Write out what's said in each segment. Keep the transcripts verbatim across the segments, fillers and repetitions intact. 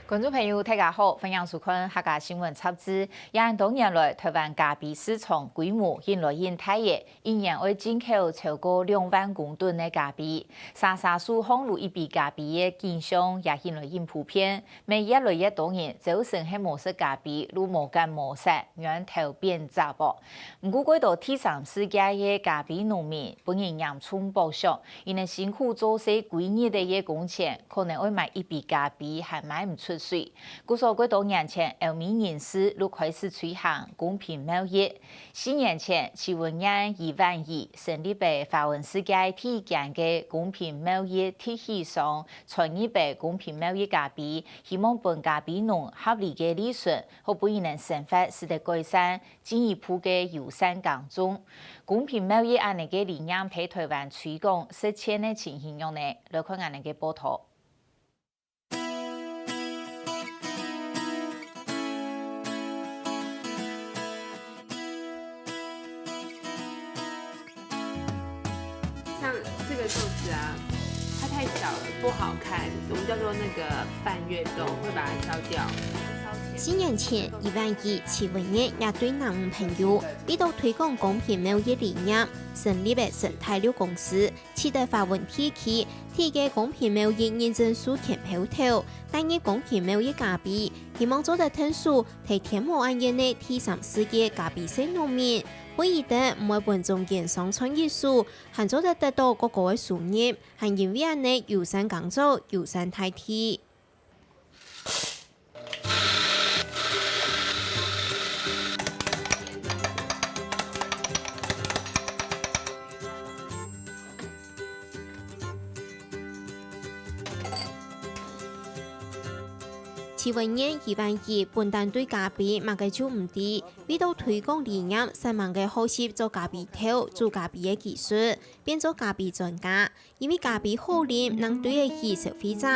觀眾朋友，大家好，歡迎收看客家新聞雜誌。這恁多年來，臺灣咖啡市場規模緊來緊大咧，一年愛進口超過兩萬公噸个咖啡。沙沙手項滷一杯咖啡个景象也緊來緊普遍，乜越來越多人朝晨係無食咖啡，就無乾無燥，仰頭變燥啵。毋過，過多第三世界个咖啡農民分人嚴重剝削， 因為辛苦做事歸日个工錢，可能愛買一杯咖啡還賣毋出水。故所過多年前，歐美人士就開始推行公平貿易。四年前，徐文燕、余婉儀成立个華文世界第一間个公平貿易提起商，創立个公平貿易咖啡，希望分咖啡農合理个利潤，好分佢等生活使得改善，進一步个友善耕種。 公平貿易恁呢个理念在臺灣推廣實踐个情形仰呢？來看恁呢个報導。像这个粽子啊，它太小了，不好看，我们叫做那个半月粽，会把它削掉。四年前，一万一七文年也对男女朋友为到推广公平貿易理念，成立了生态绿公司，取得华文地区第一个公平贸易认证授权标头，担任公平贸易咖啡，希望做得𢯭手，替天无暗夜个第三世界咖啡色农民，为佢等毋会分中间商赚一手，还做得得到过高个收入，还因为恁呢友善耕作、友善大地。 徐文燕、余万一本旦对咖啡么个就毋知，为到推广理念，煞猛个学习做咖啡豆、煮咖啡个技术，变做咖啡专家。因为咖啡好啉，正对得起消费者，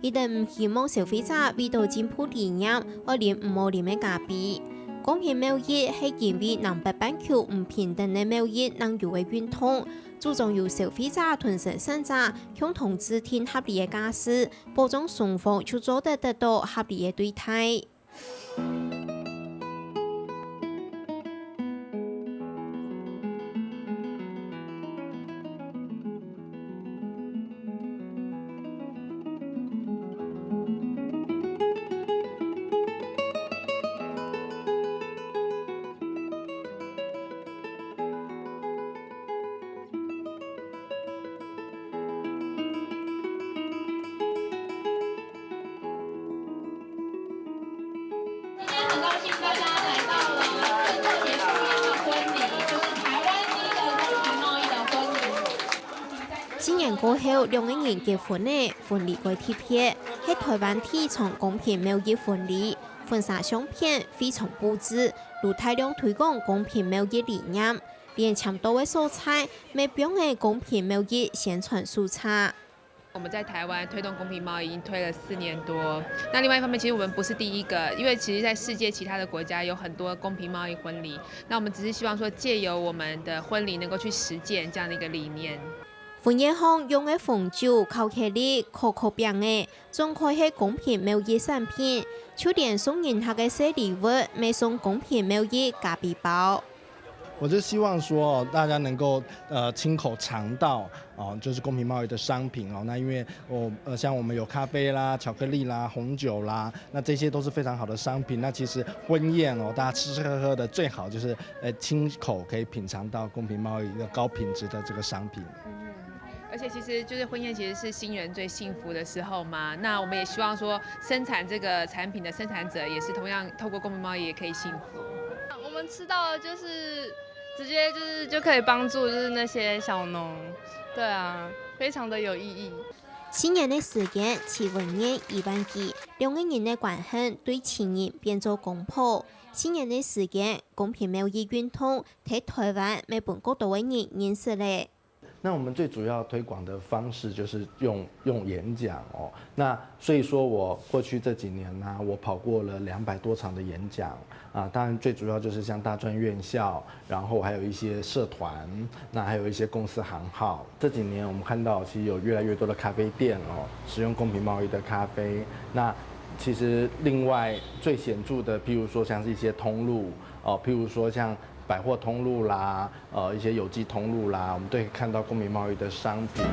佢等毋希望消费者为到进步理念，愛啉毋好啉个咖啡。公平贸易係因为南北半球毋平等个贸易正有个运动， 主张由消费者同生产者共同制定合理个价数，保障双方就做得得到合理个对待。 四年过后，兩个人结婚了，婚礼个特别，係台湾第一场公平贸易婚礼，婚纱相片、会场布置，都大量推广公平贸易理念，连簽到个所在，乜放个公平贸易宣传手册。 我们在台湾推动公平贸易已经推了四年多，那另外一方面，其实我们不是第一个，因为其实在世界其他的国家有很多公平贸易婚礼，那我们只是希望说借由我们的婚礼能够去实践这样的一个理念。婚宴上用个红酒、巧克力、可可饼仔，总归系公平贸易产品，就连送人客个小礼物，乜送公平贸易咖啡包。 我就希望说，大家能够呃亲口尝到哦，就是公平贸易的商品哦。那因为我呃，像我们有咖啡啦、巧克力啦、红酒啦，那这些都是非常好的商品。那其实婚宴哦，大家吃吃喝喝的最好就是呃亲口可以品尝到公平贸易的高品质的这个商品。而且其实就是婚宴其实是新人最幸福的时候嘛。那我们也希望说，生产这个产品的生产者也是同样透过公平贸易也可以幸福。我们吃到的就是直接就是就可以帮助就是那些小农，对啊，非常的有意义。四年个时间，徐文燕、余万一两个人个关系对情人变做公婆。四年个时间，公平贸易运动在台湾乜分过多个人认识了。 那我们最主要推广的方式就是用用演讲哦。那所以说我过去这几年呢，我跑过了两百多场的演讲啊。当然最主要就是像大专院校，然后还有一些社团，那还有一些公司行号。这几年我们看到其实有越来越多的咖啡店哦，使用公平贸易的咖啡。那其实另外最显著的，譬如说像是一些通路哦，譬如说像百货通路啦，呃，一些有机通路啦，我们都可以看到公平贸易的商品。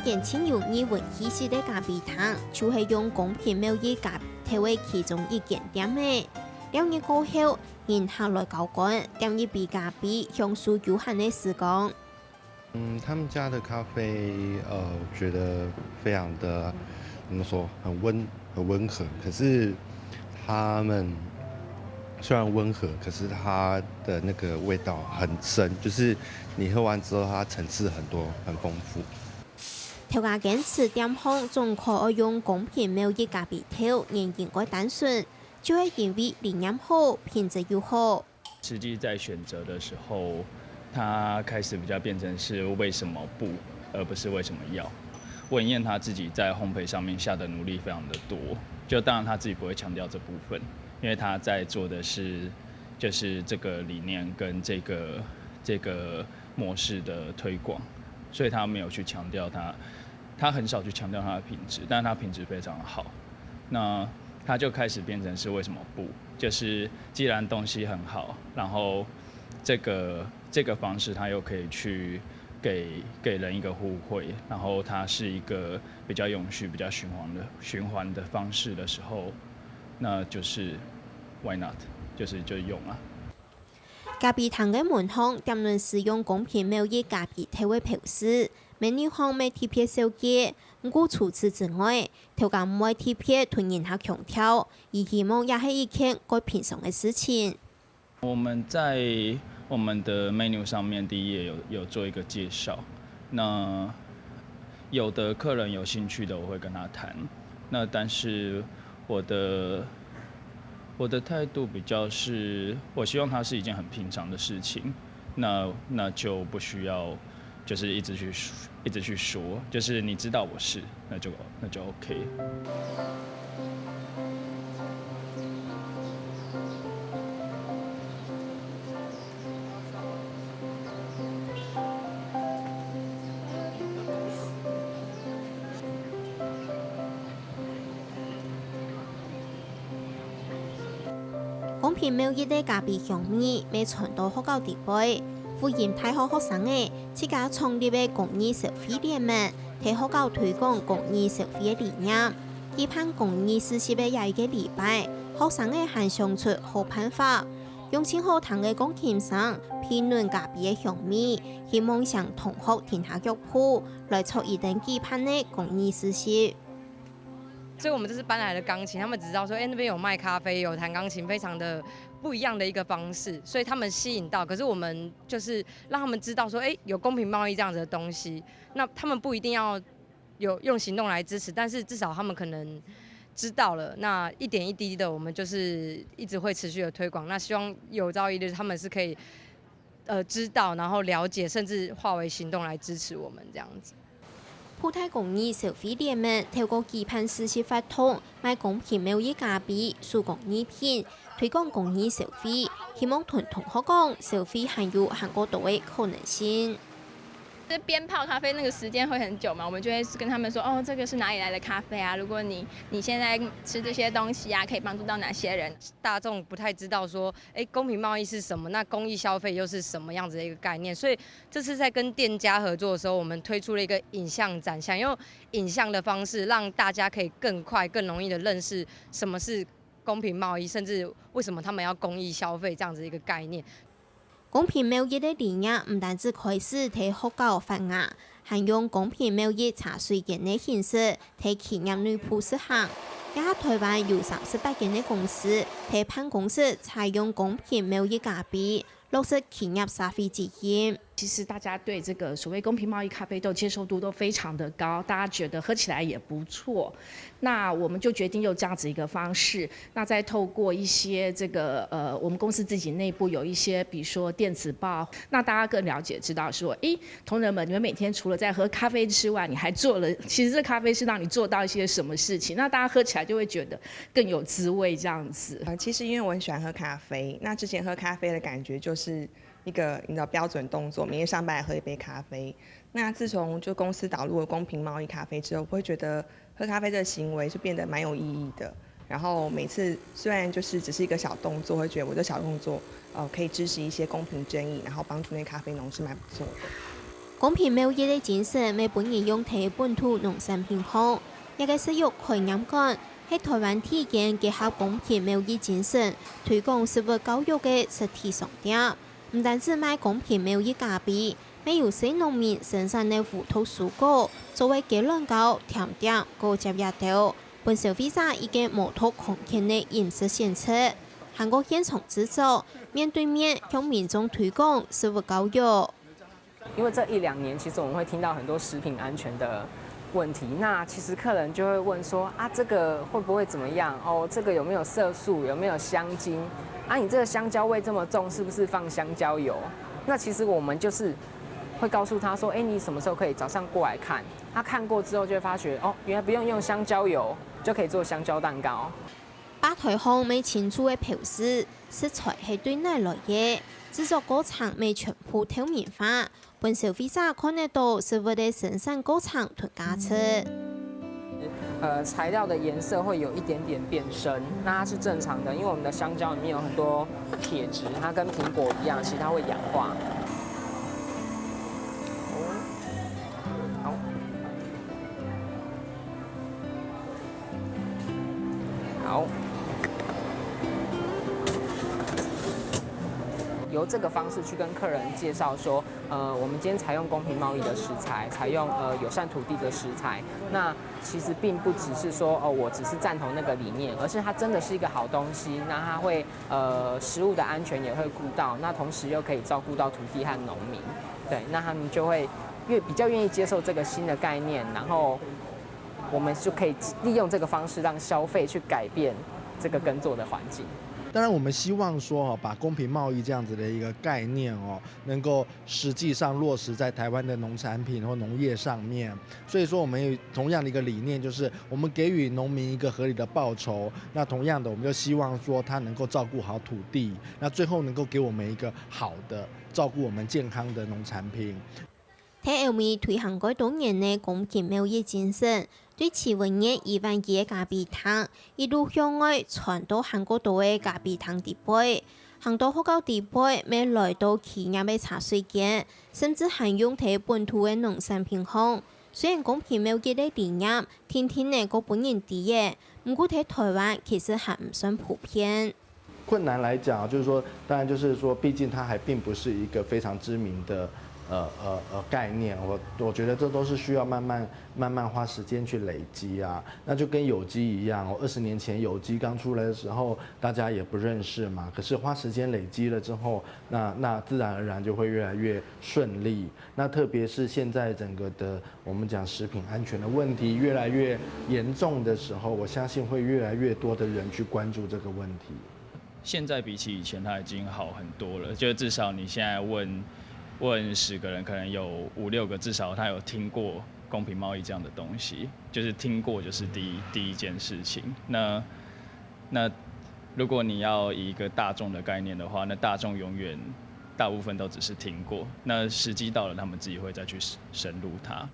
這間盡有異文氣息个咖啡廳，就係用公平貿易咖啡豆个其中一間店仔。尞日過後，人客來交關，點一杯咖啡，享受悠閒个時光。嗯，他们家的咖啡，呃，我觉得非常的怎么说，很温很温和，可是他们虽然温和，可是它的那个味道很深，就是你喝完之后，它层次很多，很丰富。頭家堅持店項總可愛用公平貿易咖啡豆，原因蓋單純，就係因為理念好，品質又好。實際在選擇的時候，它開始比較變成是为什么不，而不是为什么要。文燕他自己在烘焙上面下的努力非常的多，就当然他自己不会强调这部分，因为他在做的是就是这个理念跟这个这个模式的推广，所以他没有去强调它，他很少去强调它的品质，但是它品质非常好。那它就开始变成是为什么不？就是既然东西很好，然后这个这个方式它又可以去给给人一个互惠，然后它是一个比较永续、比较循环的循环的方式的时候，那就是 why not？就是就用啊。咖啡廳个門項點論使用公平貿易咖啡豆个標示，menu項乜特別紹介。毋過除此之外，頭家毋會特別同人客強調，佢希望這係一件蓋平常个事情。我们在我们的 menu 上面第一页有有做一个介绍，那有的客人有兴趣的，我会跟他谈。那但是我的我的态度比较是，我希望它是一件很平常的事情，那那就不需要就是一直去说，一直去说，就是你知道我是，那就那就 OK。公平貿易个咖啡香味乜傳到學校裡背。輔仁大學學生仔自家創立个公義消費聯盟，在學校推廣公義消費个理念，舉辦公義實習个這一个禮拜，學生仔還想出好辦法，用盡好聽个鋼琴聲，鼻吮咖啡个香味，希望請同學停下腳步，來做佢等舉辦个公義實習。 所以我们这次搬来了钢琴，他们只知道说，哎、那边有卖咖啡，有弹钢琴，非常的不一样的一个方式，所以他们吸引到。可是我们就是让他们知道说，哎、有公平贸易这样子的东西，那他们不一定要有用行动来支持，但是至少他们可能知道了，那一点一滴的，我们就是一直会持续的推广。那希望有朝一日他们是可以。呃，知道，然后了解，甚至化为行动来支持我们这样子。普大公益消费联盟透过举办实习活动，卖公平貿易咖啡、手工艺品，推广公益消费，希望同同学讲，消费还有还过多个可能性。就边泡咖啡那个时间会很久嘛，我们就会跟他们说，哦，这个是哪里来的咖啡啊？如果你你现在吃这些东西啊，可以帮助到哪些人？大众不太知道说，哎，公平贸易是什么？那公益消费又是什么样子的一个概念？所以这次在跟店家合作的时候，我们推出了一个影像展现，用影像的方式让大家可以更快、更容易的认识什么是公平贸易，甚至为什么他们要公益消费这样子一个概念。公平贸易个理念毋单止开始在学校发芽，还用公平贸易茶水间个形式在企业内部实行。这下台湾有三十八间个公司在办公室采用公平贸易咖啡，落实企业社会责任。其实大家对这个所谓公平贸易咖啡豆接受度都非常的高，大家觉得喝起来也不错。那我们就决定用这样子一个方式，那再透过一些这个呃，我们公司自己内部有一些，比如说电子报，那大家更了解知道说，诶，同仁们，你们每天除了在喝咖啡之外，你还做了，其实这咖啡是让你做到一些什么事情，那大家喝起来就会觉得更有滋味这样子。呃，其实因为我很喜欢喝咖啡，那之前喝咖啡的感觉就是一个你知道标准动作，每天上班来喝一杯咖啡。那自从就公司导入了公平贸易咖啡之后，我会觉得喝咖啡这个行为就变得蛮有意义的。然后每次虽然就是只是一个小动作，会觉得我这小动作呃可以支持一些公平正义，然后帮助那咖啡农是蛮不错的。公平貿易个精神，乜分人用在本土农產品項。這个食育概念館係台灣第一間結合公平貿易精神，推廣食物教育个實體商店。毋單止賣公平貿易咖啡，乜有細農民生產个烏毒蔬果，作為雞卵糕、甜點、果汁這兜，分消費者一個無毒空間个飲食選擇。還過現場製作，面對面向民眾推廣食物教育。因為這一兩年，其實我們會聽到很多食品安全的問題。那其實客人就會問說：「啊，這個會不會怎麼樣？哦，這個有沒有色素？有沒有香精？啊，你這個香蕉味這麼重，是不是放香蕉油？」那其實我們就是會告訴他說：「哎，你什麼時候可以早上過來看？」他看過之後就會發覺，哦，原來不用用香蕉油就可以做香蕉蛋糕。吧台項乜清楚个標示，食材係對哪來个，製作過程乜全部透明化，分消費者看得到食物个生產過程同價值。呃，材料的顏色會有一點點變深，那它是正常的，因為我們的香蕉裡面有很多鐵質，它跟蘋果一樣，其實它會氧化。好，好，由這個方式去跟客人介紹說，呃，我們今天採用公平貿易的食材，採用呃友善土地的食材，那其實並不只是說哦，我只是贊同那個理念，而是它真的是一個好東西，那它會呃食物的安全也會顧到，那同時又可以照顧到土地和農民，對，那他們就會越比較願意接受這個新的概念，然後我們就可以利用這個方式讓消費去改變這個耕作的環境。當然，我們希望說哈，把公平貿易這樣子的一個概念哦，能夠實際上落實在台灣的農產品或農業上面。所以說，我們有同樣的一個理念，就是我們給予農民一個合理的報酬。那同樣的，我們就希望說他能夠照顧好土地，那最後能夠給我們一個好的照顧我們健康的農產品。在歐美推行蓋多年个公平貿易精神，對徐文燕一萬支个咖啡廳，一路向外傳到還過多个咖啡廳底背，還到學校底背，乜來到企業个茶水間，甚至還用在本土个農產品項。雖然公平貿易个理念，定定仔過分人知仔，毋過在台灣其實還毋算普遍。困難來講，就是說，當然就是說，畢竟它還並不是一個非常知名的呃呃呃概念，我我覺得這都是需要慢慢慢慢花時間去累積啊。那就跟有機一樣哦，二十年前有機剛出來的時候，大家也不認識嘛。可是花時間累積了之後，那那自然而然就會越來越順利。那特別是現在整個的我們講食品安全的問題越來越嚴重的時候，我相信會越來越多的人去關注這個問題。現在比起以前，它已經好很多了。就至少你現在問問十個人，可能有五六個至少他有聽過公平貿易這樣的東西，就是聽過就是第一第一件事情。那那如果你要以一個大眾的概念的話，那大眾永遠大部分都只是聽過，那時機到了，他們自己會再去深入它。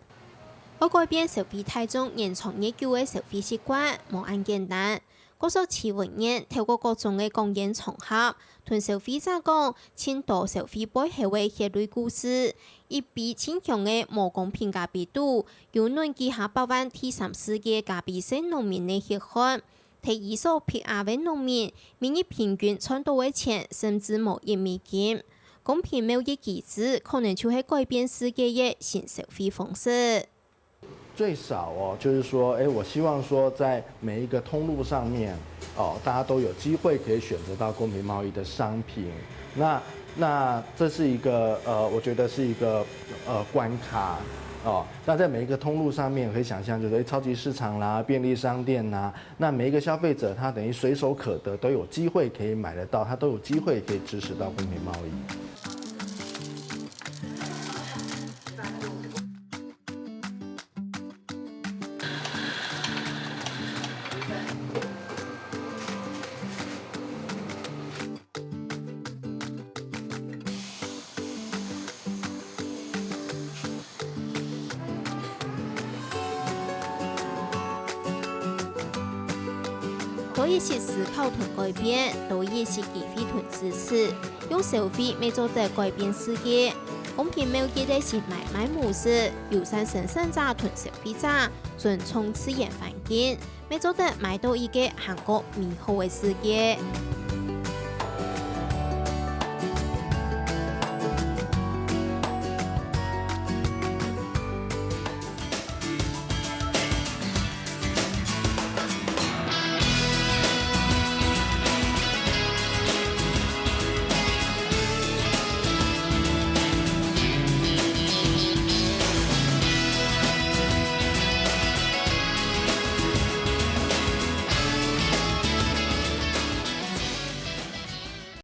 愛改變消費大眾延長越久个消費習慣，無恁簡單。 故所徐文燕透過各種个講演場合，同消費者講盡多消費背後个血淚故事。一杯盡香个無公平咖啡豆，有淰幾下百萬第三世界咖啡細農民个血汗。在伊所迫壓个農民，每日平均賺到个錢，甚至無一美金。公平貿易機制可能就係改變世界个新消費方式。 最少哦，就是說，哎，我希望說，在每一個通路上面，哦，大家都有机会可以选择到公平贸易的商品。那那这是一个呃，我觉得是一个呃关卡哦。那在每一个通路上面，可以想象就是诶，超级市场啦、便利商店啦，那每一个消费者他等于随手可得，都有机会可以买得到，他都有机会可以支持到公平贸易。多一息思考同改变，多一息机会同支持，用消费乜做得改变世界。公平貿易个新买卖模式，友善生产者同消费者，尊重自然环境，乜做得买到一个還過美好个世界。